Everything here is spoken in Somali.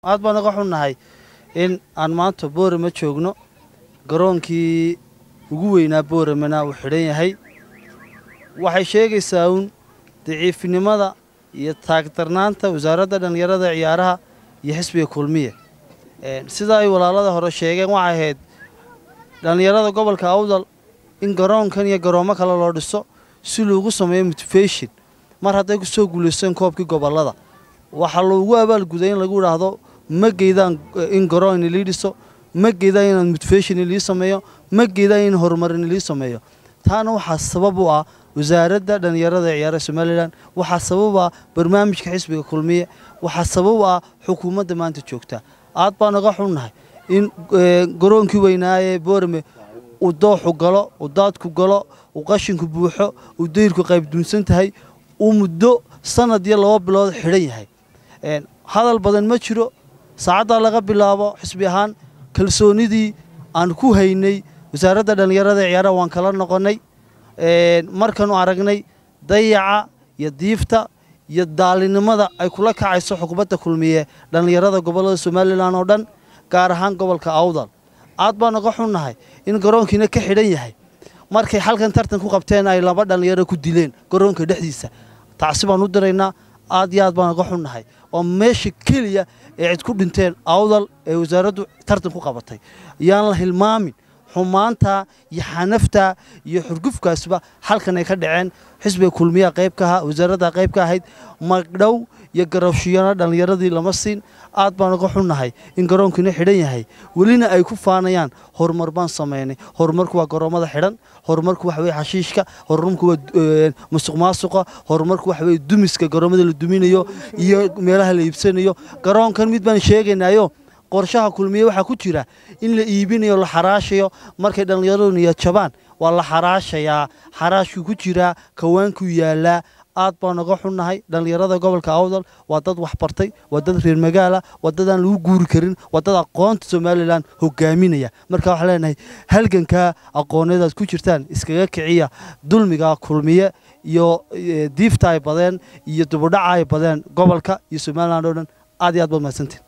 Aad baan uga xunnahay in aan maanta Boorama joogno, garoonkii ugu weynaa Booramana uu xidhan yahay. Waxay sheegaysaa uun daciifnimada iyo taagdarnaanta wasaaradda dhallinyarada ciyaaraha iyo xisbiga Kulmiye. Sida ay walaalada hore sheegeen, waxay ahayd dhallinyarada gobolka Awdal in garoonkan iyo garoomo kale loo dhiso si loogu sameeyo motivation. Mar hadday ku soo guulaysteen koobkii gobollada, waxaa loogu abaalguday in lagu idhaahdo ma geydaan in garoon ilii dhiso, ma geydaan inaan motivation ilii sameeyo, ma geydaan in horumarin ilii sameeyo. Taana waxaa sabab u ah wasaaradda dhallinyarada ee ciyaaraha Somalilan, waxaa sabab u ah barnaamijka xisbiga Kulmiye, waxaa sabab u ah xukuumadda maanta joogta. Aad baan uga xunnahay in garoonkii weynaaye Boorame uu dooxu galo, uu daadku galo, uu qashinku buuxo, uu dayrku qayb duunsan tahay, uu muddo sanad iyo 2 bilood xidhan yahay. Hadal badan ma jiro. Saacaddaa laga bilaabo, xisbi ahaan kalsoonidii aan ku haynay wasaaradda dhallinyarada ee ciyaaraha waan kala noqonnay markaanu aragnay dayaca iyo diifta iyo daalinimada ay kula kacayso xukuumadda Kulmiye dhallinyarada gobollada Somalilan oo dhan, gaar ahaan gobolka Awdal. Aad baan uga xunnahay in garoonkiina ka xidhan yahay. Markay halkan tartan ku qabteen ay 2 dhallinyaro ku dileen garoonka dhexdiisa, tacsi baan u diraynaa. Aad iyo aad baan uga xunnahay oo meesha keliya ee cid ku dhinteen Awdal ee wasaaraddu tartan ku qabatay. Yaan la hilmaamin xumaanta iyo xanafta iyo xurgufkaasba halkan ay ka dhaceen. Xisbiga Kulmiyaha qayb ka ahaa, wasaaradda qayb ka ahayd. Magdhow iyo garowshiyana dhallinyaradii lama siin. Aad baan uga xunnahay in garoonkiina xidhan yahay, welina ay ku faanayaan horumar baan samaynay. Horumarku waa garoomada xidhan, horumarku waxa weye xashiishka, horumarku waa musuq maasuqa, horumarku waxa weye dumiska garoomada la duminayo iyo meelaha la iibsanayo. Garoonkan mid baan sheegaynayo, qorshaha Kulmiye waxaa ku jira in la iibinayo, la xaraashayo. Markay dhallinyaradu niyad jabaan waa la xaraashayaa, xaraashkuu ku jiraa, kawaankuu yaalaa. Aad baan uga xunnahay. Dhallinyarada gobolka Awdal waa dad waxbartay, waa dad reer magaala, waa dad aan lagu guuri karin, waa dad aqoonta Somalilan hogaaminaya. Marka waxaan leenahay, halgankaa aqooneed aad ku jirtaan iskaga kiciya dulmiga Kulmiye iyo diifta ay badeen iyo dubudhaca ay badeen gobolka iyo Somalilan oo dhan. Aad iyo aad baad mahadsantiin.